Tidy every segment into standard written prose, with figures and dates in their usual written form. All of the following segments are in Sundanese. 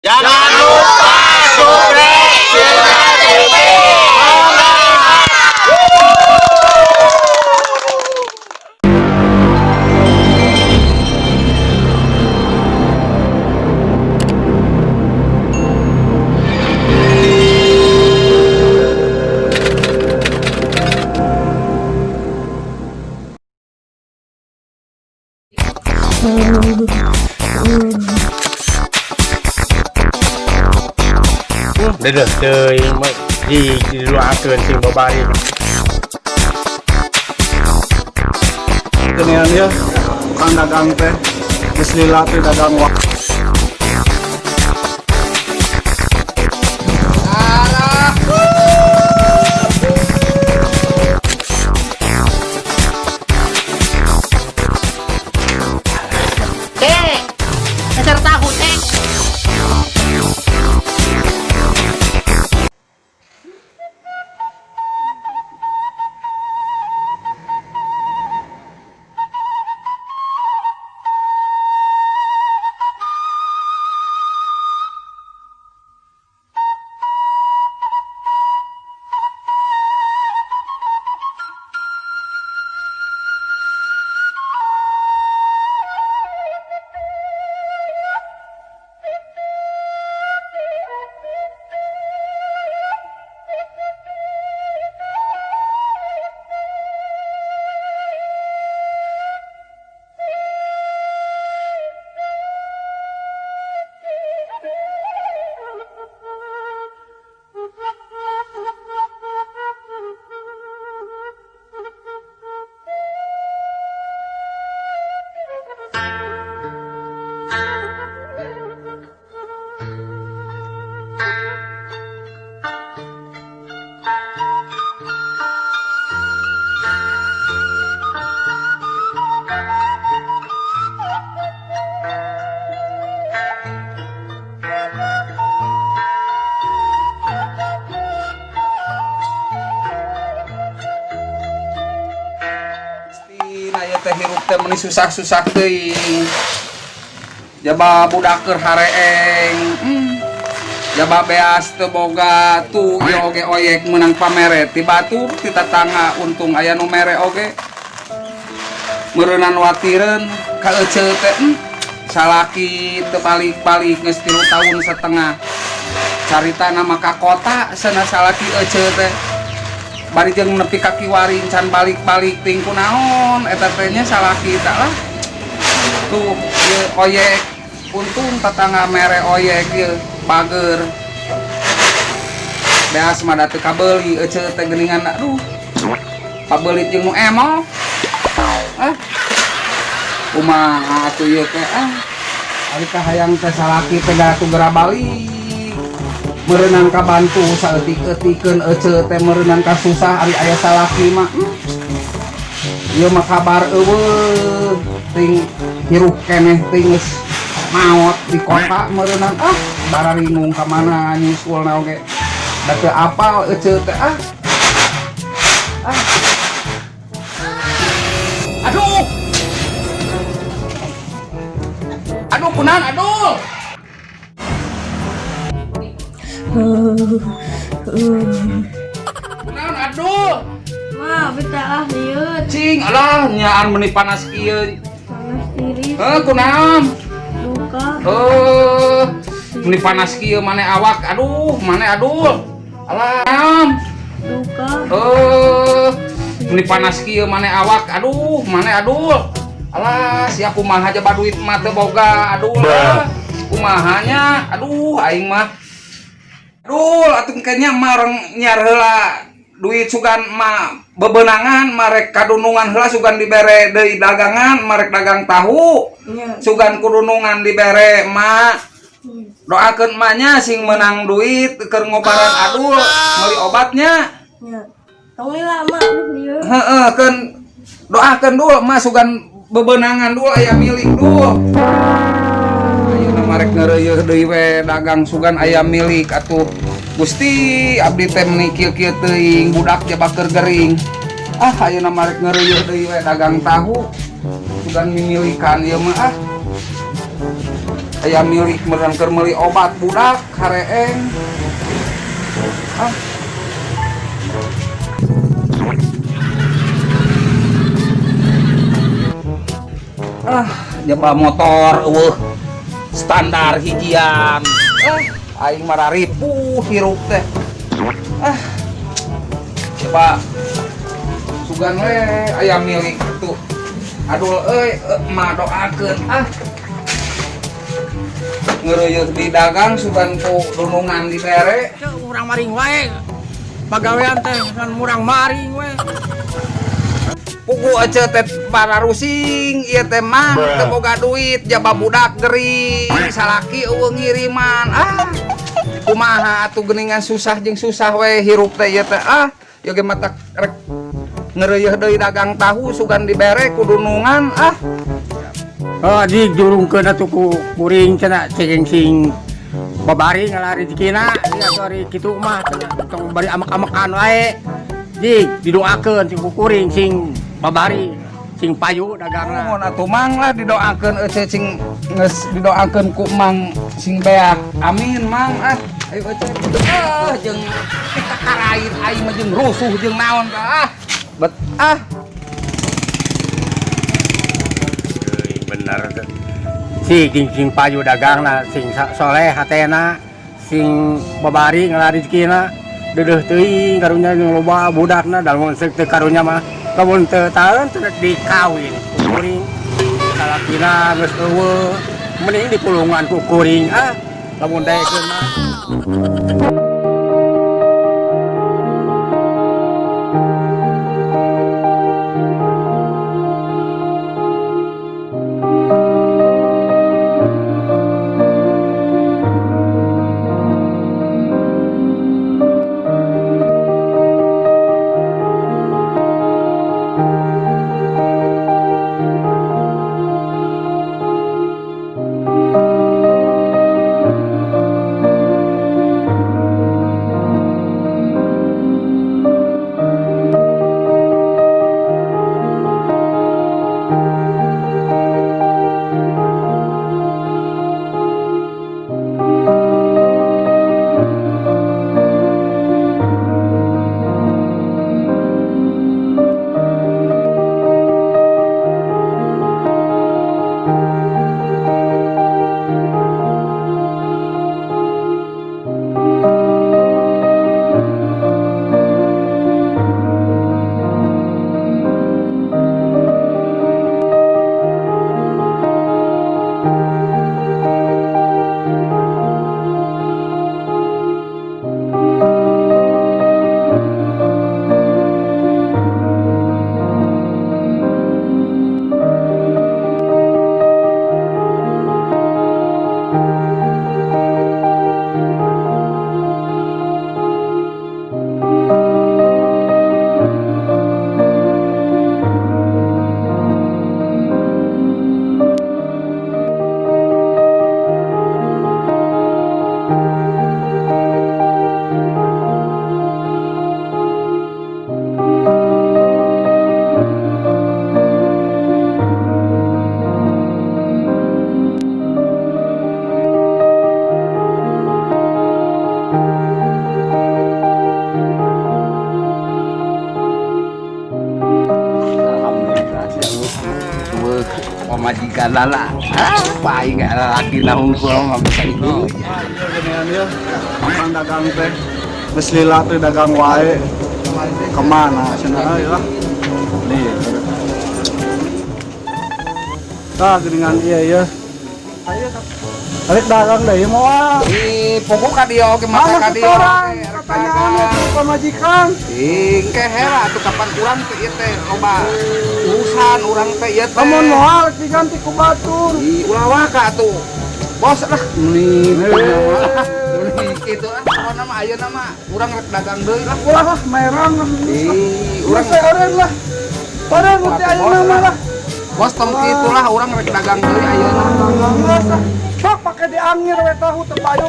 Jangan lupa subscribe Sirna TV. Đây được chơi mày gì loa cường trình bao ba đi. Genian ya, tukang dagang teh geus lila teh dagang wak. Cek, ngecer tahu, cek. Tina ieu teh hirup teh meuni susah-susah teuing. Jaba budak keur hareeng. Jaba beas teu boga tuh ieu oge oyek meunang pamere ti batur ti tatangga, untung aya nu mere oge. Meureunan watireun ka eceu teh, salaki teu balik-balik geus 3 tahun setengah. Carita nama ka kota cenah salaki eceu teh. Bari jeung nepi ka kiwari can balik-balik ting, kunaon eta teh nya salaki tak lah. Tuh ieu oyek, untung tetangga mere oyek ieu bager. Beas mah da teu kabeuli eceu teh geuningan, aduh. Pabeuli jeung nu emok. Ah. Kumaha atuh ieu teh, ah. Ari kahayang teh salaki teh atuh geura balik. Meureunan kabantu saeutik-eutikeun eceu teh, meureunan kasusah ari aya salaki mah. Ieu mah kabar euweuh ting, hirup keneh ting geus maot di kota meureunan, ah, bararinung ka mana nyusulna oge. Da teu apal eceu teh, ah. Ah. Aduh. Aduh, kunaon, aduh. Kunaon, aduh. Wah, beta ah liut. Cing, alah, nyaan meuni panas kieu. Panas tiris. Heuh, kunaon? Luka. Heuh, meuni panas kieu mane awak, aduh, mane aduh. Alah. Luka. Heuh, meuni panas kieu mane awak, aduh, mane aduh. Alah, sia kumaha jaba duit mah teu boga, aduh. Kumaha nya? Aduh, aing mah. Aduh, atuh kayaknya mah orang nyiar heula duit sugan mah bebenangan marek kadunungan heula, sugan dibere deui dagangan, marek dagang tahu. Nya. Sugan kudunungan dibere mak, doakeun emaknya sing menang duit keur ngobaran adul meuli obatnya. Nya. Tong lila mak, aduh liut. Heeh, keun doakeun dulu emak sugan bebenangan dulu aya milik dulu. Ayeuna marek ngeureuyeuh deui we dagang, sugan aya milik atuh. Gusti, abdi teh meuni kieu-kieu teuing, budak jaba keur gering. Ah, ayeuna marek ngeureuyeuh deui we dagang tahu, sugan mimilikan ieu mah, ah. Aya milik meureun keur meuli obat budak hareeng. Ah. Ah, jaba motor eueuh standar hijian. Ah, aing mah ripuh hirup teh. Ah. Coba sugan we aya milik tuh. Adul euy mah doakeun ah. Ngeureuyeut di dagang sugan ku dunungan dibere. Urang maring wae. Pagawean teh kan murang maring we. Pugu ece teh bararusing ieu teh mah teu boga duit jaba budak gering salaki eueuh ngiriman ah kumaha atuh geuningan susah jeung susah we hirup teh ieu teh ah ieu ge mata rek ngeureuyeut deui dagang tahu sugan dibere ku dunungan ah. Oh dijurungkeun atuh ku kuring cenah cegeng sing babari ngalah rezekina ieu atuh ari kitu mah tong bari amek-amekan wae. Jig didoakeun sing ku kuring sing babari sing payu dagangna. Nuhun atuh Mang lah didoakeun euceu sing geus didoakeun ku Mang sing beak. Amin Mang ah. Ayo euceu. Ah jeung dikakarait aing mah jeung rusuh jeung naon ka ah. Bet ah. Euy bener teh. Si sing payu dagangna sing soleh hatena sing babari ngalah rezekina deudeuh teuing karunya jeung loba budakna dalmun seuk teu karunya mah. Lamun teu taeun teu dikawin ku kuring. Salakina geus eueuh mending dipulungan ku kuring ah lamun daekeun mah. Pamajikan lala, apa enggak laki namun pulang nggak bisa itu. Iya, tukang dagang teh, geus lila teh dagang wae. Kemana cenah euy lah. Nih. Tah geuningan ieu ieu. Ayo balik dagang deui moal. Ih, pokok ka dieu oge mata ka dieu. Pertanyaan itu pamajikan. Ih, engke heula atuh kapan urang teh ieu teh loba urusan urang teh ieu teh. Lamun moal diganti ku batur. Ih, ulah waka atuh. Bos lah. Nih, kitu ah pokona mah ayeuna mah urang rek dagang deui lah. Ulah lah merang lah. Ih, urang teh eureun lah. Eureun teh ayeuna mah lah. Bos tong kitu lah urang rek dagang deui ayeuna. Geus ah. Sok pake diangir we tahu teu payu.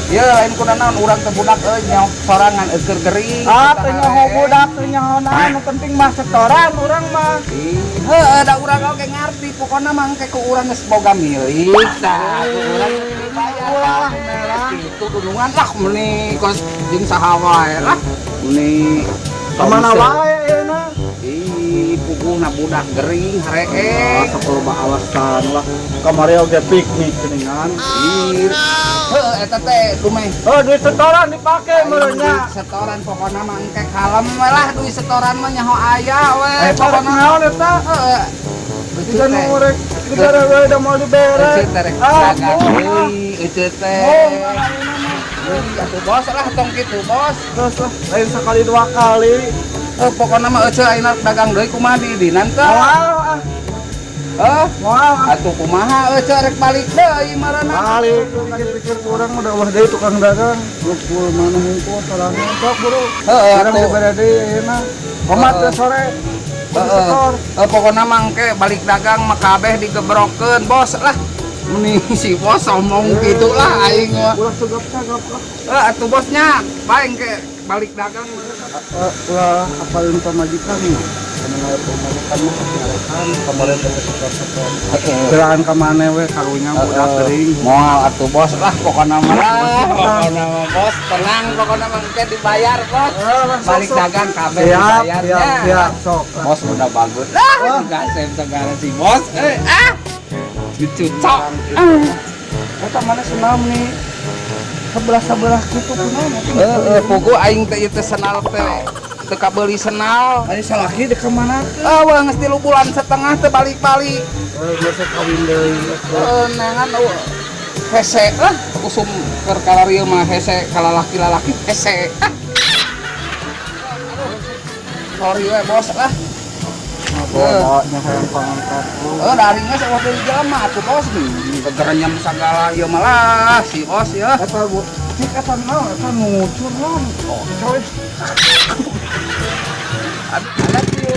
Ieu lain kuna naon urang teh budak euy nyaho sorangan eueur gering. Ah, teu nyaho budak, teu nyaho naon, nu penting mah setoran urang mah. Heeh, da urang oge ngarti pokona mah engke ku urang geus boga milik tah ku urang dibayar. Ulah lah merah. Itu dunungan lah meuni kos jeung saha wae lah. Meuni Kamana wae ayeuna? Ih, puguhna budak gering Ah, hareeng. sok loba alasan lah. Kamari oge piknik geuningan. Ih. Heeh, eta teh dumeh. Oh, duit setoran dipake meureun nya. Duit setoran pokona mah engke kalem we lah duit setoran mah nyaho aya we Eh, pokona pokona. naon eta? Heeh. Jika nu rek dibere we da moal dibere. Ece teh rek Ah, dagang oh, ah. deui, ece teh. Oh, ayeuna mah. Deui atuh bos lah tong kitu bos. Terus lah, lain sekali dua kali. Eh pokona mah ece ayeuna rek dagang deui kumaha di dinan teh? Moal ah, Heh, moal ah. atuh kumaha ece rek balik deui mareuna. Balik, pikir-pikir kurang udah ulah deui tukang dagang. Lupul mana hungkul sorangan sok buru. Heeh, Urang atuh. dibere deui ayeuna. Komat Heeh. teh sore. Kudu Heeh. setor. Eh pokona mah engke balik dagang mah kabeh digebrokeun bos lah. Meni si bos sombong kitu lah aing mah. Ulah sugap-sagap lah. Eh atuh bosnya, bae engke balik dagang. Eh, ulah apalin pamajikan mah. Karena aya pamajikan mah sok nyarekan kemarin teh setor-setor. Gerakan ka maneh we karunya budak gering. Moal atuh bos lah pokona mah lah. Pokona mah bos tenang pokona mah engke dibayar bos. Balik dagang kabeh Siap, dibayar siap, nya. siap, sok. Bos udah bagus lah, kasep segala si bos. Eh ah. Dicucok. Eta mana senam nih? Sebelah-sebelah kitu kunaon atuh? Heeh, pugu aing teh ieu teh senal teh. Teu kabeuli senal. Ari salaki di kemana? Ah, wah geus 3,5 bulan teh balik-balik. Eh, geus kawin deui. Heeh, neangan eueuh. Hese lah, usum keur kalarieu mah hese kalalaki-lalaki hese. Ah. Aduh. Sorry we bos lah. Bawa nya hayang pangangkat. Eh, dari geus eueuh deui jelema atuh bos. Kegerenyem sagala ieu mah lah si bos ya. Eta bu, cik eta naon eta nu ngucur naon? Oh, coy. Aduh, I love you.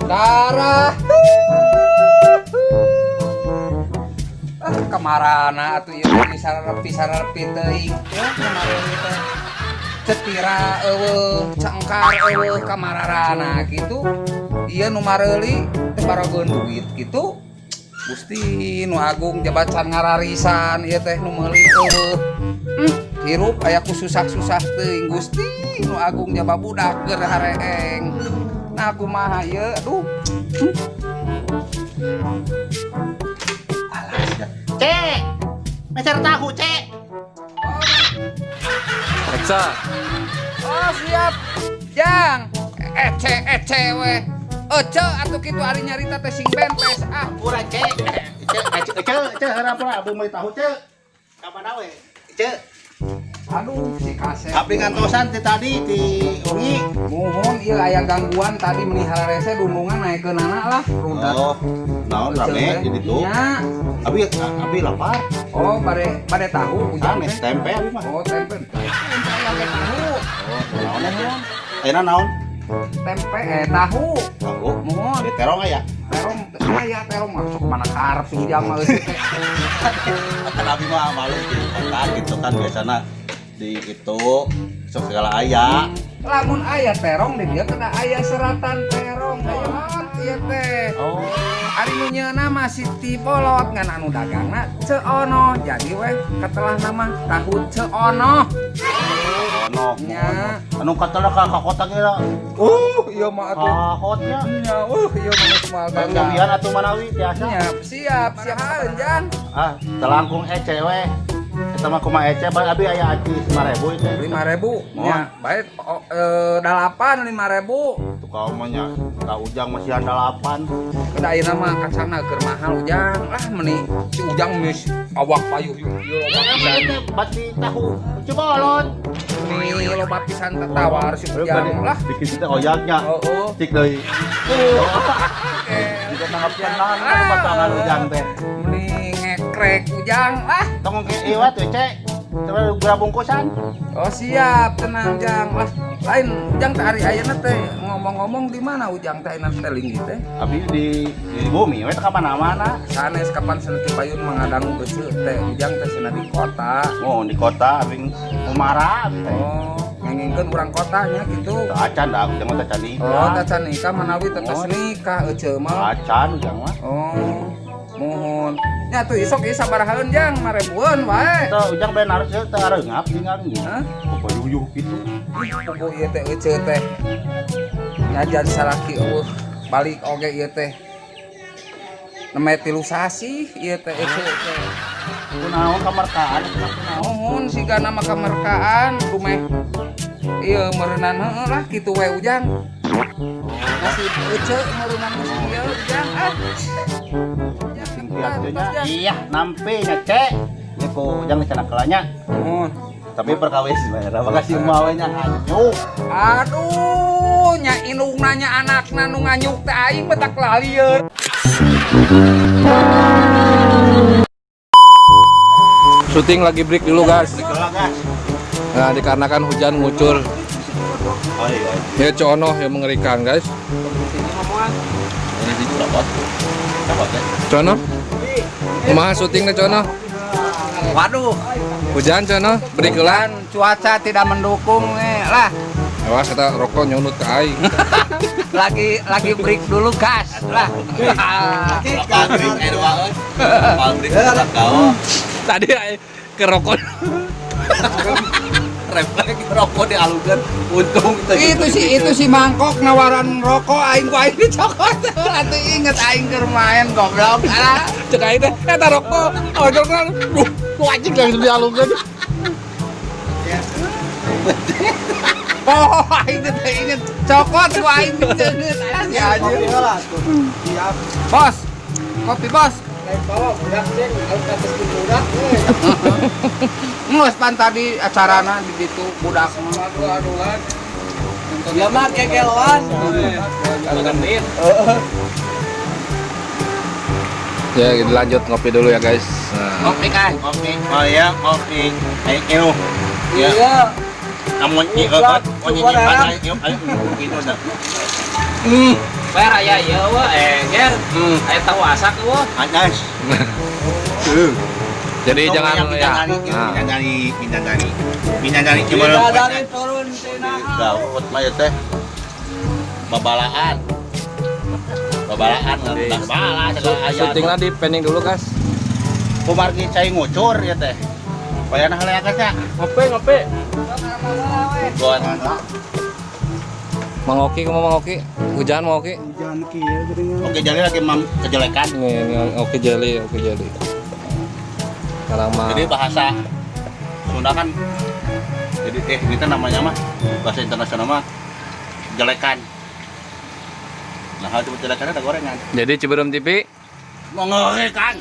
Darah. Ah, kamarana atuh ieu mah sarepi-sarepi teuing. Ya, kemarin teh cetira eueuh, cangkar eueuh kamararana kitu. Ieu nu mareuli teh barogeun duit kitu. Gusti nu agung jabatan ngararisan ieu teh nu meuli eueuh. Hirup aya ku susah-susah teuing Gusti nu agung jaba budak keur hareeng. Nah kumaha ieu aduh. Alas ya. Cek, meser tahu cek. Reksa. Oh siap. Jang. Ece ece we. Ece atuh kitu ari nyarita teh sing bentes ah. Pura cek. Cek, cek, cek, cek, heula pura abu meuli tahu cek. Ka mana we? Cek. Aduh si kasep. Abdi ngantosan ti tadi ti Ungi. Mohon ieu aya gangguan tadi meni hararese dunungan naekeunana lah rudat. Oh, naon rame di ditu. Nya. Abi lapar. Oh, bade tahu ujang teh. Tempe abi mah. Oh, tempe. Tempe tahu. Oh, naon atuh? Ayeuna naon? Tempe tahu. Tahu. Mohon. Di terong aya. Terong aya terong masuk mana karep si ujang mah euy teh. Kan abi mah malu di kota gitu kan biasana di itu sok segala aya. Lamun aya terong di dieu kena aya seratan terong aya naon ieu teh. Oh. Ari nu nyeuna mah Siti Bolot ngan anu dagangna Ceu Ono. Jadi weh katelah nama tahu Ceu Ono. Ono. Nya. Anu katelah ka kota ge lah. Ieu mah atuh. Kahotnya. Nya, ieu mah geus moal Gawian atuh manawi biasa. Nya, siap, siap jang. Ah, telangkung ece weh. Eta mah kumaha ece bae abi aya aci 5000 itu. 5000. Nya, bae 8 5000. Tuh kau mah nya, ka Ujang masih 8. Kada ayeuna mah kacangna keur mahal Ujang. Lah meni si Ujang geus awak payuh ieu loba pisan. Bati tahu Cibolon. Meni loba pisan tetawar si Ujang lah. Bikin teh oyaknya. Heeh. Cik deui. Jika tanggapan naon kan pasangan Ujang teh. Meni ngekrek Ujang lah. Tong ke ieu atuh cek. Coba geura bungkusan. Oh siap, tenang Jang. Lah lain Ujang teh ari ayeuna teh ngomong-ngomong di mana Ujang teh ayeuna teh linggih teh? Abi di bumi we teh ka mana-mana. Sanes kapan cenah ti payun mangadangu geuceu teh Ujang teh cenah di kota. Oh, di kota abi kumara abi teh. Oh, ngengingkeun urang kotanya gitu. Teu acan da Ujang mah teh can nikah. Oh, teh can nikah manawi teh tos nikah euceu mah. Acan Ujang mah. Oh, mohon. Nya tuh isok ieu sabarahaeun Jang, 5000-eun wae. Teu Ujang benar sih teu areungap tinggal ini. Hah? Pupuyuh gitu. Pupu ieu teh euceu teh. Nyajan salaki eueuh balik oge ieu teh. Neme 3 sasih ieu teh euceu teh. Kunaon kamerkaan kunaon? Nuhun sigana mah kamerkaan dumeh. Ieu meureunnan heueuh lah kitu we Ujang. Masih euceu meureunnan geus ieu Ujang ah. Iya, nampi nya cek. Nya ku Ujang cenah kelanya. Nuhun. Tapi perkawis bayar. Makasih mah we nya nganyuk. Aduh, nya indung nanya anakna nu nganyuk teh aing betak lalieun. Syuting lagi break dulu guys. Nah, dikarenakan hujan ngucur. Oh iya. Ya Ceu Ono yang mengerikan guys. Ceu Ono, kumaha syutingnya Ceu Ono? Waduh, hujan Ceu Ono, break heula. Cuaca tidak mendukung nih lah. Awas kata rokok nyunut ke aing. Lagi break dulu gas lah. Tadi ke rokok. Refleks rokok dialukan untung itu si mangkok nawaran rokok aing ku aing dicokot. Atuh inget aing keur main goblok. Alah, cek aing teh eta rokok. Ojol kan. Duh, wajib langsung dialukan. Oh, aing teh inget cokot ku aing diceungeut. Alah si anjing. Siap. Bos. Kopi bos. Lain bawa budak ceng, alus atas ku budak. Ngeus pan tadi acarana di ditu budak mah. Aduh-aduhan. Ya mah kekeloan. Ya, lanjut ngopi dulu ya guys. Nah. Ngopi kan. Kopi. Oh iya, kopi. Ayo. Iya. Kamu oh nyi ayo gitu dah. Wer aya ieu we ger. Aya tahu asak we. Anas. Jadi jangan ya. Minyak cuma Dari turun tina. Gawat mah ya teh. Babalaan. Babalaan entah bala segala aya. Syutingnya di pending dulu guys. Kumargi cai ngucur ya teh. Bayana haleak nya. Ngopi. Gon. Mang Oki, kamu Mang Oki? Hujan Mang Oki? Hujan kieu geuning. Oke jadi lagi mam kejelekan. Nih, Oki jeli, Oki jeli. Sekarang mah. Jadi bahasa Sunda kan jadi ini kan namanya mah bahasa internasional mah jelekan. Nah, hal itu jelekan ada gorengan. Jadi Cibeureum TV Mengerikan.